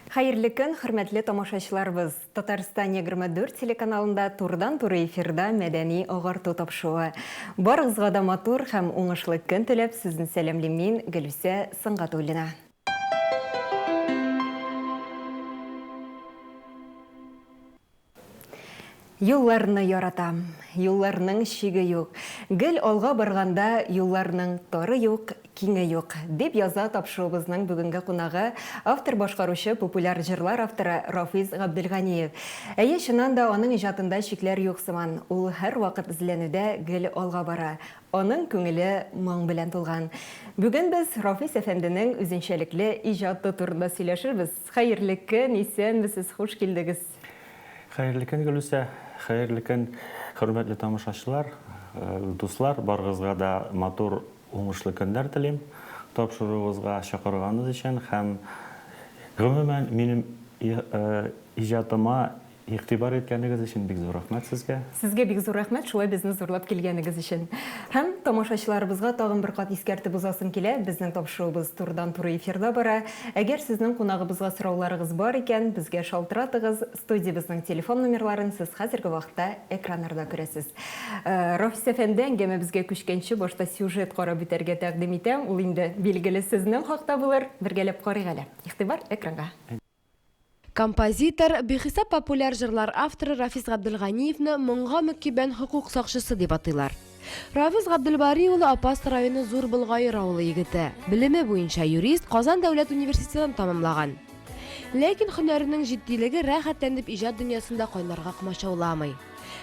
Хәерле көн, хөрмәтле тамашачыларыбыз! Татарстан 24 телеканалында турыдан-туры эфирда мәдәни агарту тапшыруы. Барыгызга да матур һәм уңышлы көн теләп, сезне сәламлим мин, Гөлүсә Сөнгатуллина. Юлларны яратам. Юлларның чиге юк. Гел алга барганда юлларның тары юк, киңе юк, дип яза тапшыруыбызның бүгенге кунагы, автор-башкаручы, популяр җырлар авторы Рафис Габделганиев. Әйе, чыннан да аның иҗатында чикләр юк сыман. Ул һәрвакыт эзләнүдә, гел алга бара. Аның күңеле моң белән тулган. Бүген без Рафис әфәнденең үзенчәлекле иҗаты турында сөйләшербез. Хәерле көн, исәнмесез, хуш килдегез! Хәерле көн, Гөлүсә! Хәерле көн, хөрмәтле тамашачылар, дуслар! Барыгызга да матур, уңышлы көннәр телим. Тапшыруыгызга чакырганыгыз өчен һәм, гомумән, минем иҗатыма игътибар иткәнегез өчен бик зур рәхмәт сезгә. Сезгә бик зур рәхмәт, шулай безне зурлап килгәнегез өчен. Һәм тамашачыларыбызга тагын бер кат искәртеп узасым килә, безнең тапшыруыбыз турыдан-туры эфирда бара. Әгәр сезнең кунагыбызга сорауларыгыз бар икән, безгә шалтыратыгыз, студиябезнең телефон номерларын сез хәзерге вакытта экраннарда күрәсез. Рафис әфәнде, әңгәмәбезгә күчкәнче, башта сюжет карап үтәргә тәкъдим итәм, ул инде, билгеле, сезнең хакта булыр. Бергәләп карыйк әле. Игътибар, экранга. Композитор, бихисап популяр җырлар авторы Рафис Габделганиевны моңга мөкиббән хокук сакчысы дип атыйлар. Рафис Габделбари улы Апас районы Зур Болгаер авылы егете. Белеме буенча юрист, Казан дәүләт университетын тәмамлаган. Ләкин һөнәренең җитдилеге рәхәтләнеп иҗат дөньясында кайнарга комачауламый.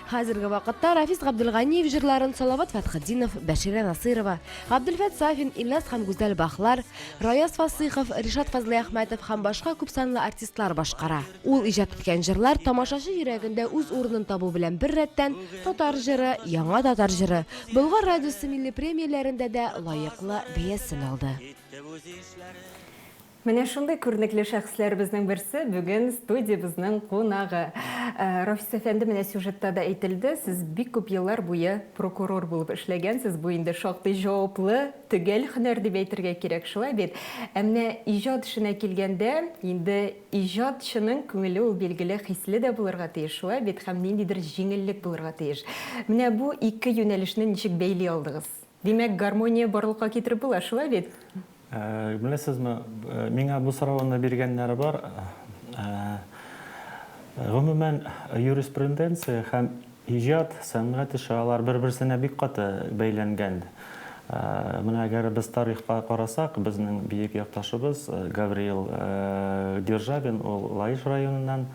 Хәзерге вакытта Рафис Габделганиев җырларын Салават Фәтхетдинов, Бәширә Насыйрова, Габделфәт Сафин, Илназ һәм Гүзәл Бахлар, Раяз Фасыйхов, Ришат Фазлыйәхмәтов һәм башка күпсанлы артистлар башкара. Ул иҗат иткән җырлар тамашачы йөрәгендә үз урынын табу белән беррәттән, Татар җыры, Яңа татар җыры, Болгар радиосы милли премияләрендә дә лаеклы бәясен алды. Менә шундый күренекле шәхесләребезнең берсе бүген студиябезнең кунагы. Рафис әфәнде, менә сюжетта да әйтелде, сез бик күп еллар буе прокурор булып эшләгәнсез, бу инде шактый җаваплы, төгәл һөнәр дип әйтергә кирәк, шулай бит? Ә менә иҗат эшенә килгәндә, инде иҗатчының күңеле ул билгеле хисле дә булырга тиеш, шулай бит? Һәм ниндидер җиңеллек булырга тиеш. Менә бу ике юнәлешне ничек бәйли алдыгыз? Димәк, гармония барлыкка китереп була, шулай бит? Беләсезме, миңа бу сорауны биргәннәре бар. Гомумән, юриспруденция һәм иҗат, сәнгать эше алар бер-берсенә бик каты бәйләнгән. Менә әгәр без тарихка карасак, безнең бөек якташыбыз Гавриил Державин, ул Лаеш районыннан,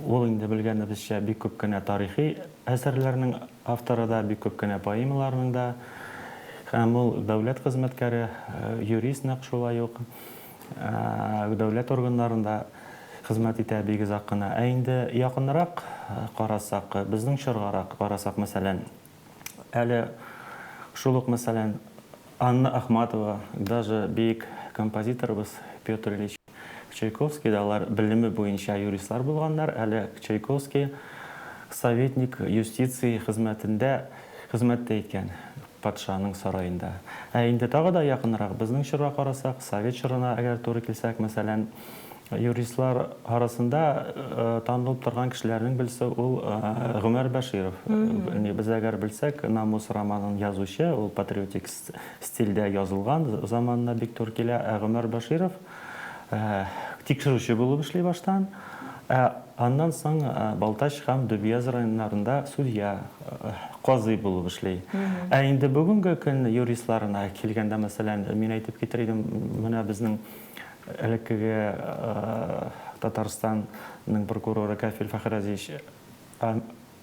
ул инде белгәнебезчә бик күп кенә тарихи әсәрләрнең Авторы да, бик күп кенә поэмаларның да. Һәм ул дәүләт хезмәткәре, юрист нәкъ шулай ук. Дәүләт органнарында хезмәт итә бик озак кына. Ә инде якынрак карасак, безнең чоргарак карасак, мәсәлән, әле шул ук, мәсәлән, Анна Ахматова, даже бөек композиторыбыз Петр Ильич Чайковский да алар белеме буенча юристлар булганнар. Әле Чайковский советник юстиции хезмәтендә хезмәт тә иткән патшаның сараенда. Ә инде тагы да якынрак безнең чорга карасак, совет чорына әгәр туры килсәк, мәсәлән, юристлар арасында танылып торган кешеләрнең берсе ул Гомәр Бәширов. Без әгәр белсәк, Намус романын язучы, ул патриотик стильдә язылган, заманына бик туры килә. Ә Гомәр Бәширов тикшерүче булып эшли баштан, ә аннан соң Балтач һәм Дөбьяз районнарында судья, казый булып эшли. Ә инде бүгенге көн юристларына килгәндә, мәсәлән, мин әйтеп китер идем, менә безнең Элеккеге Татарстанның прокуроры Кафил Фәхразиевич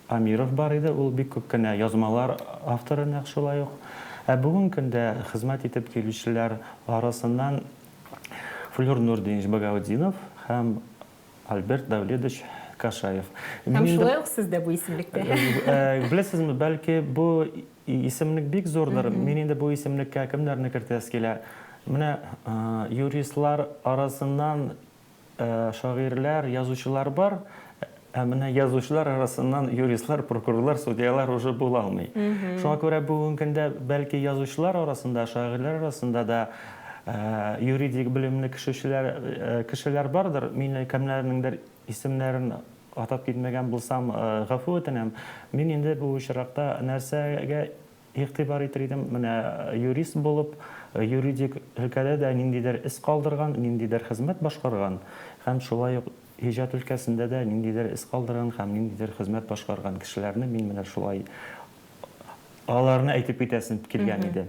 Амиров бар иде, ул бик күп кенә язмалар авторы нәкъ шулай ук. Ә бүгенге көндә хезмәт итеп килүчеләр арасыннан Флюр Нурдинович Багаутдинов һәм Альберт Давлетович Кашаев. Һәм шулай ук сез дә бу исемлектә. Беләсезме, бәлки бу исемлек бик зурдыр. Мин инде бу исемлеккә кемнәрне кертәсе килә? Менә юристлар арасыннан шагыйрьләр, язучылар бар, ә менә язучылар арасыннан юристлар, прокурорлар, судьялар уже була алмый. Шуңа күрә бүгенге көндә бәлки язучылар арасында, шагыйрьләр арасында да юридик белемле кешечеләр, кешеләр бардыр. Мин кемнәрнеңдер исемнәрен атап китмәгән булсам, гафу үтенәм. Мин инде бу очракта нәрсәгә игътибар итер идем, менә юрист булып, юридик өлкәдә дә ниндидер эз калдырган, ниндидер хезмәт башкарган һәм шулай ук иҗат өлкәсендә дә ниндидер эз калдырган һәм ниндидер хезмәт башкарган кешеләрне мин менә шулай аларны әйтеп китәсем килгән иде.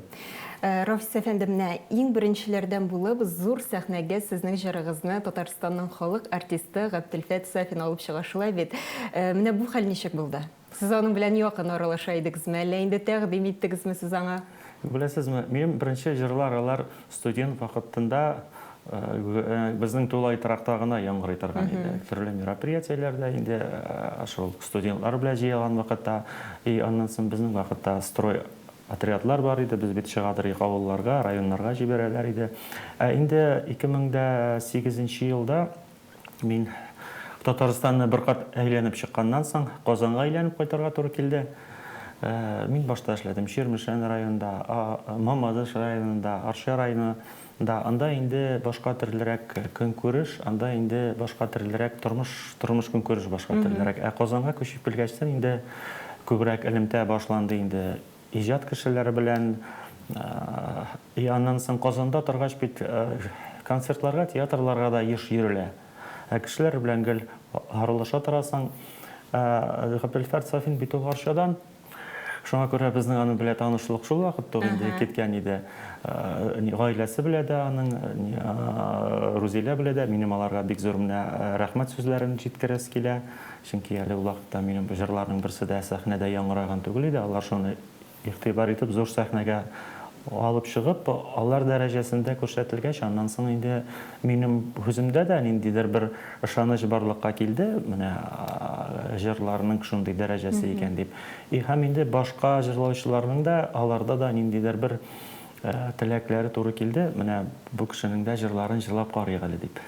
Рафис әфәнде, менә иң беренчеләрдән булып зур сәхнәгә сезнең җырыгызны Татарстанның халык артисты Габделфәт Сафин алып чыга, шулай бит? Менә бу хәл ничек булды? Сез аның белән якын аралаша идегезме, әллә инде тәкъдим иттегезме сез аңа? Беләсезме, минем беренче җырлар алар студент вакытында безнең тулай торакта гына яңгырый торган иде. Төрле мероприятиеләрдә инде шул студентлар белән җыелган вакытта, и аннан соң безнең вакытта строй отрядлар бар иде, без бит чыгадыр идек авылларга, районнарга җибәрәләр иде. Ә инде 2008 нче елда Мин Татарстанны бер кат әйләнеп чыкканнан соң, Казанга әйләнеп кайтырга туры килде. Мин башта эшләдем Чирмешән районында, Мамадыш районында, Арча районында. Анда инде башка төрлерәк көнкүреш, анда инде башка төрлерәк тормыш, тормыш-көнкүреш башка төрлерәк. Ә Казанга күчеп килгәчтен инде күбрәк элемтә башланды инде. Иҗат кешеләре белән и аннан соң Казанда торгач бит концертларга, театрларга да еш йөрелә. Ә кешеләр белән гел аралаша торасың. Габделфәрт Сафин бит ул Арчадан. Шуңа күрә безнең аның белән танышлык шул вакытта ук инде киткән иде. Гаиләсе белә дә аның, Рузилә белә дә минем аларга бик зур менә рәхмәт сүзләрен җиткерәсе килә. Чөнки әле ул вакытта минем җырларның берсе дә сәхнәдә яңгыраган түгел иде. Алар шуны игътибар итеп, зур сәхнәгә алып чыгып, алар дәрәҗәсендә күрсәтелгәч, аннан соң инде минем үземдә дә ниндидер бер ышаныч барлыкка килде, менә җырларның шундый дәрәҗәсе икән дип. И һәм инде башка җырлаучыларның да, аларда да ниндидер бер Теләкләре туры килде, менә бу кешенең дә җырларын җырлап карыйк әле дип.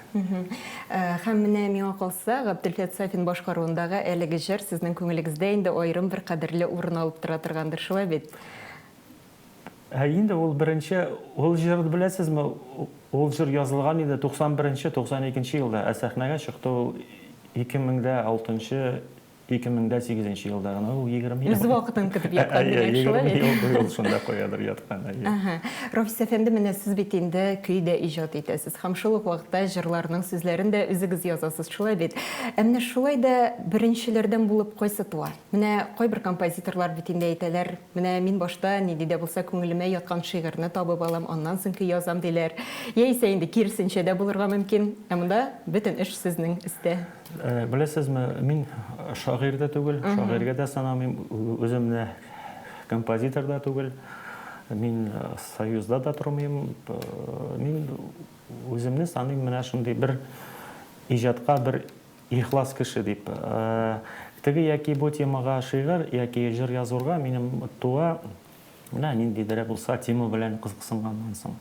Һәм менә миңа калса, Габделфәт Сафин башкаруындагы әлеге җыр сезнең күңелегездә инде аерым бер кадерле урын алып тора торгандыр, шулай бит? Ә инде ул беренче, ул җыр, беләсезме, ул җыр язылган иде 91 нче, 92 нче елда, ә сәхнәгә чыкты ул 2006 нчы 2008 нче елда гына ул 20 ел. Үз вакытын көтеп яткан димәк, шулай бит? 20 ел буе ул шунда каядыр яткан, әйе. Әһә. Рафис әфәнде, менә сез бит инде көй дә иҗат итәсез һәм шул ук вакытта җырларның сүзләрен дә үзегез язасыз, шулай бит? Ә менә шулай да беренчеләрдән булып кайсы туа? Менә кайбер композиторлар бит инде әйтәләр, менә мин башта нинди дә булса күңелемә яткан шигырьне табып алам, аннан соң көй язам, диләр. Яисә инде киресенчә дә булырга мөмкин. Ә монда бөтен эш сезнең өстә. Беләсезме, мин шагыйрь дә түгел, шагыйрьгә дә санамыйм үземне, композитор да түгел. Мин союзда да тормыйм. Мин үземне саныйм менә шундый бер иҗатка бер ихлас кеше дип. Теге яки бу темага шигырь яки җыр язурга минем туа Менә ниндидер булса тема белән кызыксынганнан соң.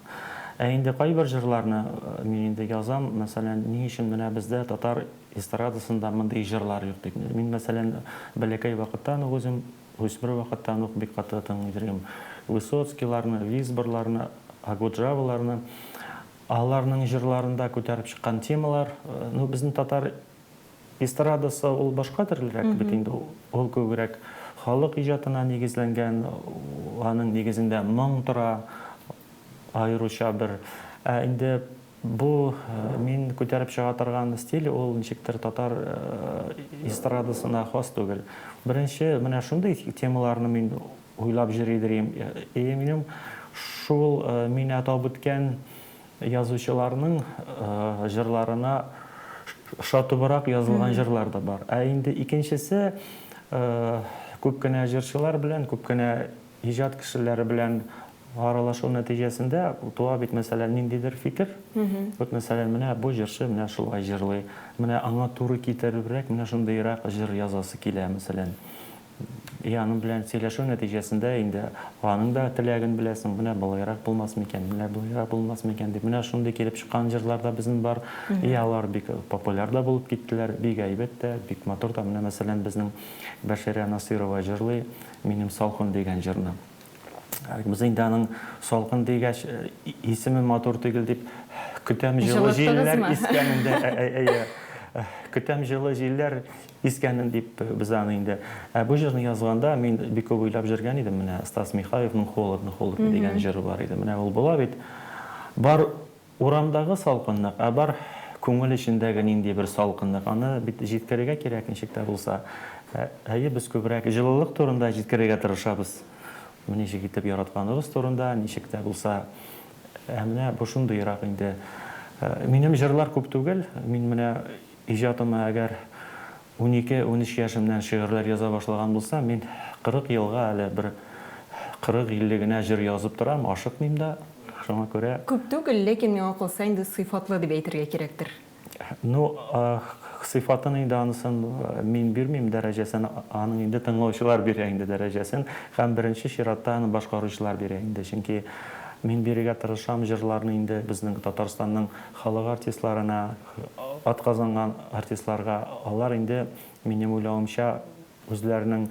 Ә инде кайбер җырларны мин инде язам, мәсәлән, ни өчен менә бездә татар эстрадасында мондый җырлар юк дип. Мин, мәсәлән, бәләкәй вакыттан ук үзем, үсмер вакыттан ук бик каты тыңлый идем Высоцкийларны, Визборларны, Агуджаваларны. Аларның җырларында күтәреп чыккан темалар, ну, безнең татар Эстрадасы ул башка төрлерәк бит инде, ул күбрәк халык иҗатына нигезләнгән, аның нигезендә моң тора, аеруча бер. Ә инде бу мин күтәреп чыга торган стиль, ул ничектер татар эстрадасына хас түгел. Беренче менә шундый темаларны мин уйлап җырлыйдыр идем. И минем шул мин атап үткән Язучыларның җырларына ошатыбрак язылган җырлар да бар. Ә инде икенчесе, күп кенә җырчылар белән, күп кенә иҗат кешеләре белән аралашу нәтиҗәсендә туа бит, мәсәлән, ниндидер фикер. Вот, мәсәлән, менә бу җырчы менә шулай җырлый, менә аңа туры китеребрәк менә шундыйрак җыр язасы килә, мәсәлән. И аның белән сөйләшү нәтиҗәсендә инде аның да теләген беләсең, менә болайрак булмас микән, менә болайрак булмас микән дип. Менә шундый килеп чыккан җырлар да безнең бар. И алар бик популяр да булып киттеләр, бик әйбәт тә, бик матур да. Менә, мәсәлән, безнең Бәширә Насыйрова җырлый Минем салкын дигән җырны. Без инде аның салкын дигәч, исеме матур түгел дип көтәм җылы җилләр искәнен дә, әйе, көтәм җылы җилләр искәнен дип без аны инде. Ә бу җырны язганда мин бик күп уйлап җөргән идем, менә Стас Михайловның Холодно, холодно дигән җыры бар иде. Менә ул була бит. Бар Урамдагы салкынлык, ә бар күңел эчендәге нинди бер салкынлык, аны бит җиткерергә кирәк ничек тә булса. Әйе, без күбрәк җылылык турында җиткерергә тырышабыз. Ничек итеп яратканыбыз турында, ничек тә булса. Ә менә бу шундыйрак инде. Минем җырлар күп түгел. Мин менә иҗатыма әгәр Унике-унөч яшемнән шигырьләр яза башлаган булсам, мин 40 елга әле бер 40-50 генә җыр язып торам, ашыкмыйм да, шуңа күрә. Күп түгел, ләкин миңа калса инде сыйфатлы дип әйтергә кирәктер. Ну, сыйфатын инде анысын мин бирмим дәрәҗәсен, аның инде тыңлаучылар бирә инде дәрәҗәсен һәм беренче чиратта аны башкаручылар бирә инде, чөнки мин бирергә тырышам җырларны инде безнең Татарстанның халык артистларына, Атказанган артистларга алар инде, минем уйлавымча, үзләренең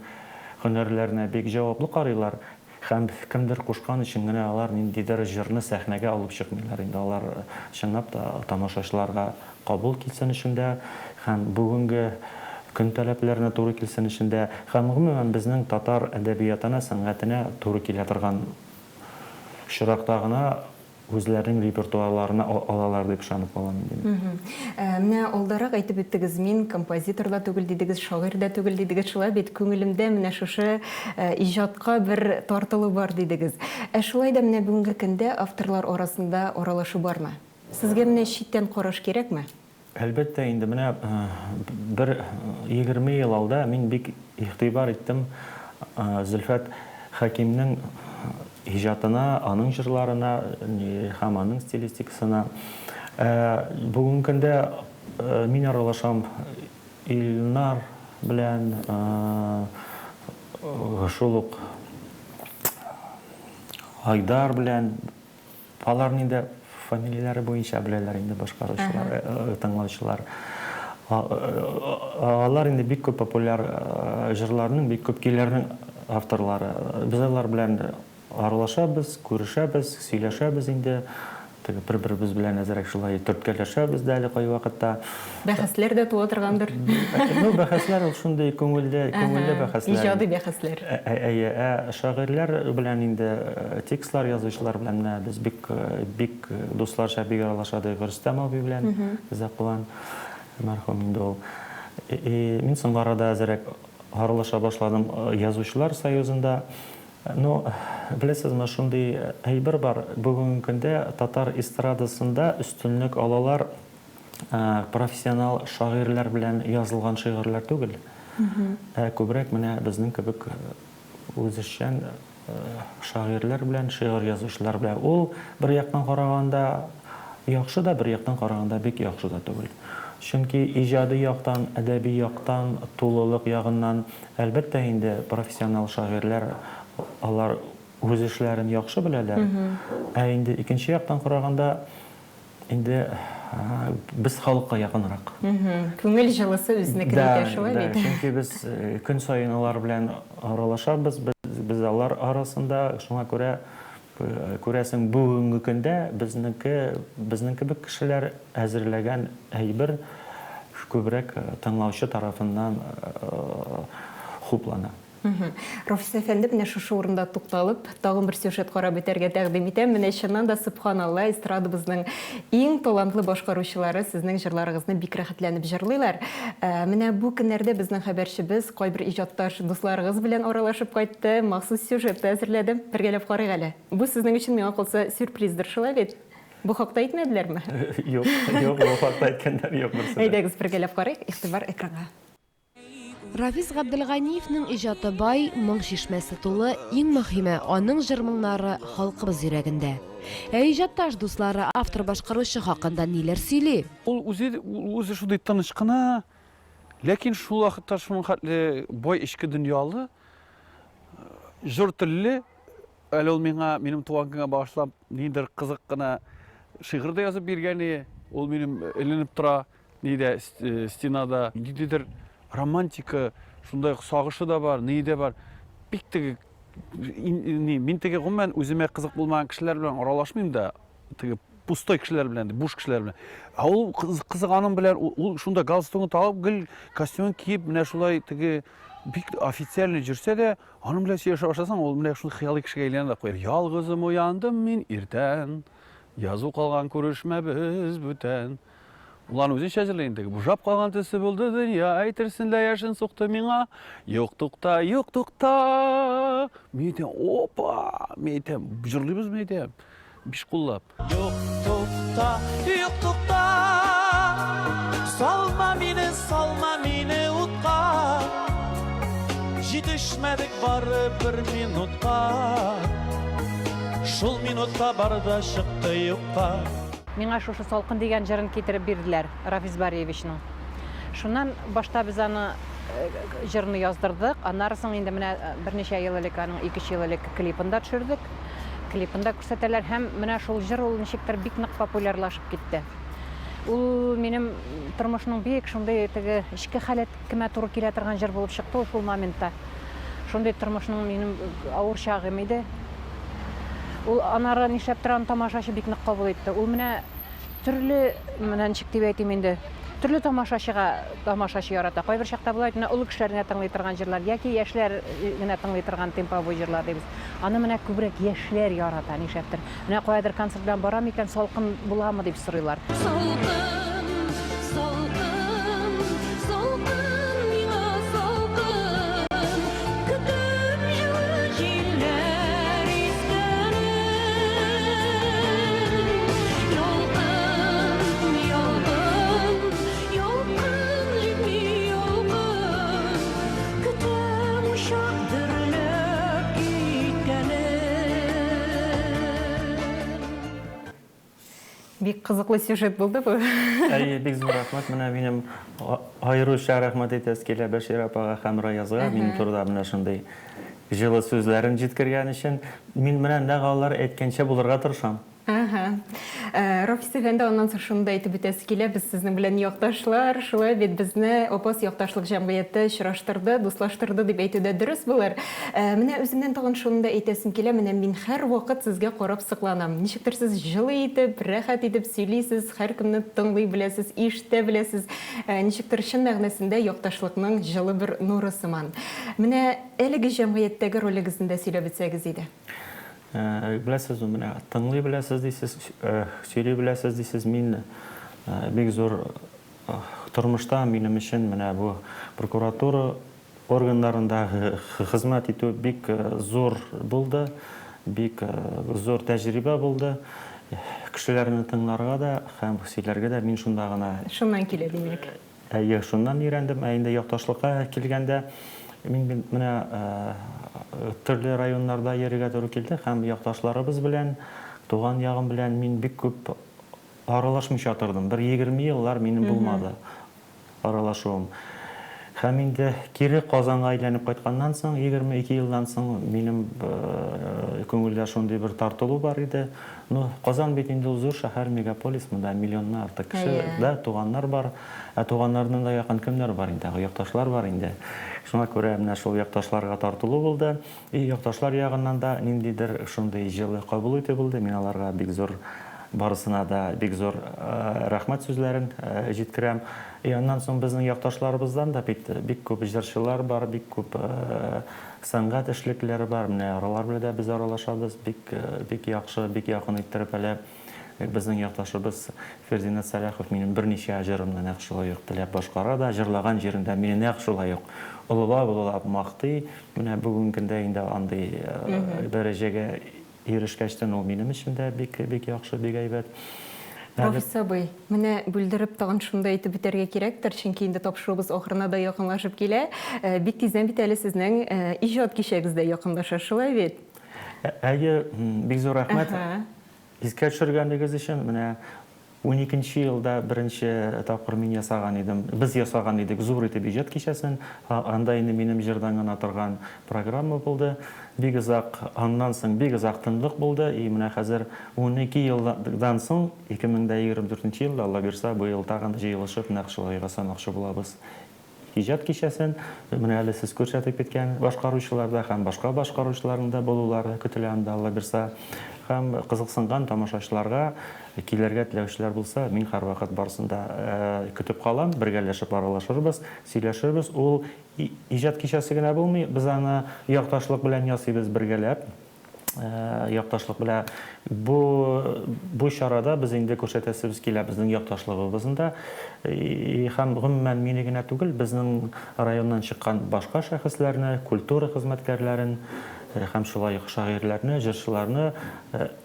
һөнәрләренә бик җаваплы карыйлар һәм кемдер кушкан өчен генә алар ниндидер җырны сәхнәгә алып чыкмыйлар. Инде алар чынлап та тамашачыларга кабул килсен өчен дә һәм бүгенге көн таләпләренә туры килсен өчен дә һәм гомумән безнең татар әдәбиятына, сәнгатенә туры килә торган очракта гына үзләренең репертуарларына алалар дип ышанып калам инде мин. Менә алдарак әйтеп үттегез, мин композитор да түгел дидегез, шагыйрь дә түгел дидегез, шулай бит, күңелемдә менә шушы иҗатка бер тартылу бар дидегез. Ә шулай да менә бүгенге көндә авторлар арасында аралашу бармы? Сезгә менә читтән караш кирәкме? Әлбәттә инде, менә бер 20 ел алда мин бик игътибар иттем Зөлфәт Хәкимнең иҗатына, аның җырларына һәм аның стилистикасына. Ә бүгенге көндә мин аралашам Илнар белән, шул ук Айдар белән. Аларны инде фамилияләре буенча беләләр инде башкаручылар, тыңлаучылар. Алар инде бик күп популяр җырларның, бик күп көйләрнең авторлары. Без алар белән аралашабыз, күрешәбез, сөйләшәбез инде. Теге бер-беребез белән әзрәк шулай төрткәләшәбез дә әле кайвакытта. Бәхәсләр дә туа торгандыр. Ну, бәхәсләр ул шундый күңелле, күңелле бәхәсләр. Иҗади бәхәсләр. Әйе, ә шагыйрьләр белән инде текстлар язучылар белән менә без бик бик дусларча бик аралаша идек Рөстәм абый белән, Зәкуан мәрхүм инде ул. И мин соңгы арада әзрәк аралаша башладым Язучылар союзында. Ну, беләсезме, шундый әйбер бар, бүгенге көндә татар эстрадасында өстенлек алалар профессионал шагыйрьләр белән язылган шигырьләр түгел, ә күбрәк менә безнең кебек үзешчән шагыйрьләр белән, шигырь язучылар белән. Ул бер яктан караганда яхшы да, бер яктан караганда бик яхшы да түгел. Чөнки иҗади яктан, әдәби яктан, тулылык ягыннан, әлбәттә инде, профессионал шагыйрьләр алар үз эшләрен яхшы беләләр. Ә инде икенче яктан караганда, Инде без халыкка якынрак. Күңел җылысы үзенекен итә, шулай бит? Да, чөнки без көн саен алар белән аралашабыз, без алар арасында, шуңа күрә, күрәсең, бүгенге көндә безнеке, безнең кебек кешеләр әзерләгән әйбер күбрәк тыңлаучы тарафыннан хуплана. Рафис әфәнде, менә шушы урында тукталып, тагын бер сюжет карап үтәргә тәкъдим итәм. Менә чыннан да, сөбханалла, эстрадабызның иң талантлы башкаручылары сезнең җырларыгызны бик рәхәтләнеп җырлыйлар. Ә, менә бу көннәрдә безнең хәбәрчебез кайбер иҗатташ дусларыгыз белән аралашып кайтты, махсус сюжет та әзерләде. Бергәләп карыйк әле. Бу сезнең өчен, миңа калса, сюрприздыр, шулай бит? Бу хакта әйтмәделәрме? Юк, юк, бу хакта әйткәннәр юк берсе дә. Әйдәгез, бергәләп карыйк. Игътибар экранга. Рафис Габделганиевның иҗаты бай, моң чишмәсе тулы, иң мөһиме, аның җыр-моңнары халкыбыз йөрәгендә. Ә иҗатташ дуслары автор-башкаручы хакында ниләр сөйли? Ул үзе, ул үзе шундый тыныч кына, ләкин шул вакытта шуның хәтле бай эчке дөньялы, җор телле. Әле ул миңа минем туган көнгә багышлап ниндидер кызык кына шигырь дә язып биргән иде. Ул минем эленеп тора. Нидә, стенада ниндидер романтика, шундай ук сагышы да бар, ни дә бар. Бик теге ни, мин теге гомумән үземә кызык булмаган кешеләр белән аралашмыйм да, теге пустой кешеләр белән, буш кешеләр белән. Ә ул кызык аның белән, ул шунда галстугын тагып, гел костюмын киеп, менә шулай теге бик официально йөрсә дә, аның белән сөйләшә башласаң, ул менә шундый хыялый кешегә әйләнә дә куя. Ялгызым уяндым мин иртән, язу калган күрешмәбез бүтән. Ул аны үзенчә җырлый инде. Бушап калган төсе булды дөнья, әйтерсең лә яшен сукты миңа. Юк тукта, юк тукта. Мин әйтәм, опа, мин әйтәм, җырлыйбыз, мин әйтәм. Биш куллап. Юк тукта, юк тукта. Салма мине, салма мине утка. Җитешмәдек бары бер минутка. Шул минутта бар да чыкты юкка. Миңа шушы Салкын дигән җырын китереп бирделәр Рафис Бариевичның. Шуннан башта без аны җырны яздырдык, аннары соң инде менә берничә ел элек аның ике-өч ел элек клипын да төшердек. Клипын да күрсәтәләр һәм менә шул җыр ул ничектер бик нык популярлашып китте. Ул минем тормышның бик шундый теге эчке халәткемә туры килә торган җыр булып чыкты ул шул моментта. Шундый тормышның минем авыр чагым иде. Ул анары нишләптер аны тамашачы бик нык кабул итте. Ул менә төрле, менә ничек дип әйтим инде, төрле тамашачыга тамашачы ярата. Кайбер чакта була бит, менә олы кешеләр генә тыңлый торган җырлар яки яшьләр генә тыңлый торган темповой җырлар дибез. Аны менә күбрәк яшьләр ярата, нишләптер. Менә каядыр концерт белән барам икән, салкын буламы дип сорыйлар. Салкын, салкын, салкын миңа салкын, Көтәм җылы җилләр искәнен. Ялкын, ялкын, ялкын җитми ялкын, Көтәм учак дөрләп киткәнен. Бик кызыклы сюжет булды бу. Әйе, бик зур рәхмәт. Менә минем аеруча рәхмәт әйтәсе килә Бәшир апага һәм Раязга минем турыда менә шундый җылы сүзләрен җиткергән өчен. Мин менә нәкъ алар әйткәнчә булырга тырышам. Әһә. Рафис әфәнде, аннан соң шуны да әйтеп үтәсе килә, без сезнең белән якташлар, шулай бит, безне Апас якташлык җәмгыяте очраштырды, дуслаштырды дип әйтү дә дөрес булыр. Менә үземнән тагын шуны да әйтәсем килә, менә мин һәрвакыт сезгә карап сокланам. Ничектер сез җылы итеп, рәхәт итеп сөйлисез, һәркемне тыңлый беләсез, ишетә беләсез. Ничектер чын мәгънәсендә якташлыкның җылы бер нуры сыман. Менә әлеге җәмгыятьтәге ролегезне дә сөйләп үтсәгез иде. Беләсезме, менә тыңлый беләсез дисез, сөйли беләсез дисез. Мин бик зур тормышта минем өчен менә бу прокуратура органнарында хезмәт итү бик зур булды, бик зур тәҗрибә булды. Кешеләрне тыңларга да һәм сөйләргә дә мин шунда гына. Шуннан килә, димәк. Әйе, шуннан өйрәндем. Ә инде якташлыкка килгәндә, мин бит менә төрле районнарда йөрергә туры килде һәм якташларыбыз белән, туган ягым белән мин бик күп аралашмыйча тордым. Бер 20 еллар минем булмады аралашуым. Һәм инде кире Казанга әйләнеп кайтканнан соң, 22 елдан соң минем күңелдә шундый бер тартылу бар иде. Ну, Казан бит инде ул зур шәһәр, мегаполис, монда миллионнан артык кеше, да, туганнар бар. Ә туганнардан да якын кемнәр бар инде? Якташлар бар инде. Шуңа күрә менә шул якташларга тартылу булды. И якташлар ягыннан да ниндидер шундый җылы кабул итү булды. Мин аларга бик зур, барысына да бик зур рәхмәт сүзләрен җиткерәм. И аннан соң безнең якташларыбыздан да бит бик күп җырчылар бар, бик күп Сәнгать эшлеклеләре бар, менә алар белән дә без аралашабыз, бик, бик яхшы, бик якын иттереп әле безнең якташыбыз Фердинат Сәлахов минем берничә җырымны нәкъ шулай ук теләп башкара да, җырлаган җирендә мине нәкъ шулай ук олылап-олылап мактый. Менә бүгенге көндә инде андый дәрәҗәгә Ирешкәчтен ул минем өчен дә бик, бик яхшы, бик әйбәт. Рафис абый, менә бүлдереп тагын шуны да әйтеп үтәргә кирәктер, чөнки инде тапшыруыбыз ахырына да якынлашып килә. Бик тиздән бит әле сезнең иҗат кичәгез дә якынлаша, шулай бит? Әйе, бик зур рәхмәт искә төшергәнегез өчен. Менә Уникенче елда беренче тапкыр мин ясаган идем, без ясаган идек зур итеп иҗат кичәсен. Анда инде минем җырдан гына торган программа булды. Бик озак, аннан соң бик озак тынлык булды. И менә хәзер 12 елдан соң, 2024 елда, Алла бирса, быел тагын җыелышып нәкъ шулай ясамакчы булабыз. иҗат кичәсен. Менә әле сез күрсәтеп киткән башкаручылар да һәм башка башкаручыларның да булулары көтелә анда, Алла бирса. Һәм кызыксынган тамашачыларга килергә теләүчеләр булса, мин һәрвакыт барысын да көтеп калам, бергәләшеп аралашырбыз, сөйләшербез. Ул иҗат кичәсе генә булмый, без аны якташлык белән ясыйбыз бергәләп. Якташлык белән бу бу чарада без инде күрсәтәсебез килә безнең якташлыгыбызны да. Һәм гомумән мине генә түгел, безнең районнан чыккан башка шәхесләрне, культура хезмәткәрләрен һәм шулай ук шагыйрьләрне, җырчыларны,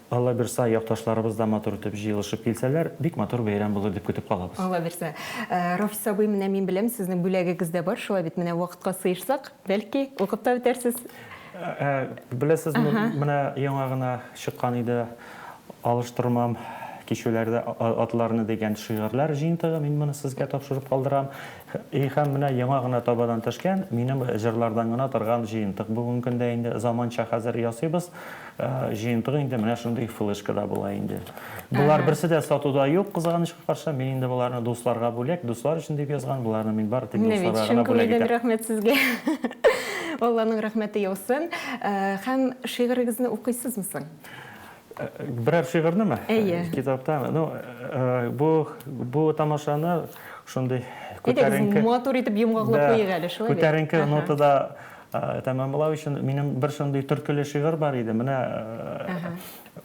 Алла бирса, якташларыбыз да матур итеп җыелышып килсәләр, бик матур бәйрәм булыр дип көтеп калабыз. Алла бирса. Рафис абый, менә мин беләм, сезнең бүләгегез дә бар, шулай бит? Менә вакытка сыешсак, бәлки, укып та үтәрсез. Беләсезме, менә яңа гына чыккан иде Алыштырмам кичүләрдә атларны дигән шигырьләр җыентыгы, мин моны сезгә тапшырып калдырам. И һәм менә яңа гына табадан төшкән, минем җырлардан гына торган җыентык бүгенге көндә инде заманча хәзер ясыйбыз. Җыентыгы инде менә шундый флешкада була инде. Болар берсе дә сатуда юк, кызганычка каршы. Мин инде боларны дусларга бүләк, дуслар өчен дип язган. Боларны мин бары тик дусларга гына бүләк итәм. Рәхмәт сезгә. Алланың рәхмәте яусын. Һәм шигырегезне укыйсызмы соң? Берәр шигырьнеме? Әйе. Китапта. Ну, бу бу тамашаны шундый күтәренке матур итеп йомгаклап куйыйк әле, шулай бит? Күтәренке нотада тәмамлау өчен минем бер шундый төркеле шигырь бар иде. Менә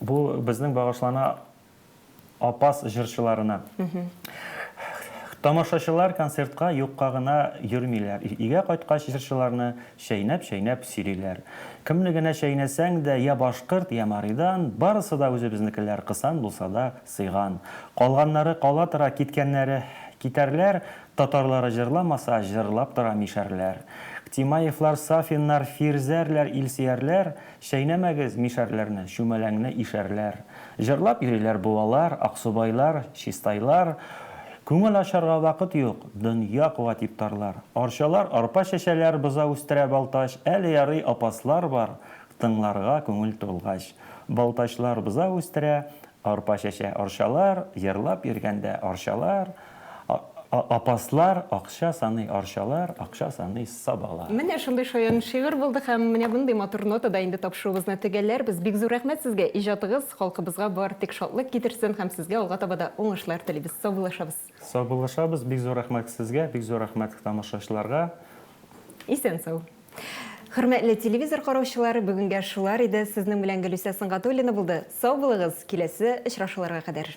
бу безнең багышлана Апас җырчыларына. Тамашачылар концертка юкка гына йөрмиләр. Өйгә кайткач җырчыларны чәйнәп-чәйнәп сөйлиләр. Кемне генә чәйнәсәң дә, я башкорт, я маридан, барысы да үзебезнекеләр, кысан булса да сыйган. Калганнары кала тора, киткәннәре китәрләр, татарлары җырламаса, җырлап тора мишәрләр. Тимаевлар, Сафиннар, Фирзәрләр, Илсөярләр, чәйнәмәгез мишәрләрне, чүмәләңне ишәрләр. Җырлап йөриләр буалар, аксубайлар, чистайлар. Күңел ачарга вакыт юк, дөнья куа типтарлар. Арчалар арпа чәчәләр, бозау үстерә Балтач, әле ярый апаслар бар, тыңларга күңел тулгач. Балтачлар бозау үстерә, арпа чәчә арчалар, җырлап йөргәндә арчалар, Апаслар акча саный арчалар, акча саный сабалар. Менә шундый шаян шигырь булды һәм менә мондый матур нотада инде тапшыруыбызны төгәлләрбез. Бик зур рәхмәт сезгә, иҗатыгыз халкыбызга бары тик шатлык китерсен һәм сезгә алга таба да уңышлар телибез. Саубуллашабыз. Саубуллашабыз, бик зур рәхмәт сезгә, бик зур рәхмәт тамашачыларга. Исән-сау. Хөрмәтле телевизор караучылар, бүгенгә шулар иде. Сезнең белән Гөлүсә Сөнгатуллина булды. Сау булыгыз, киләсе очрашуларга кадәр.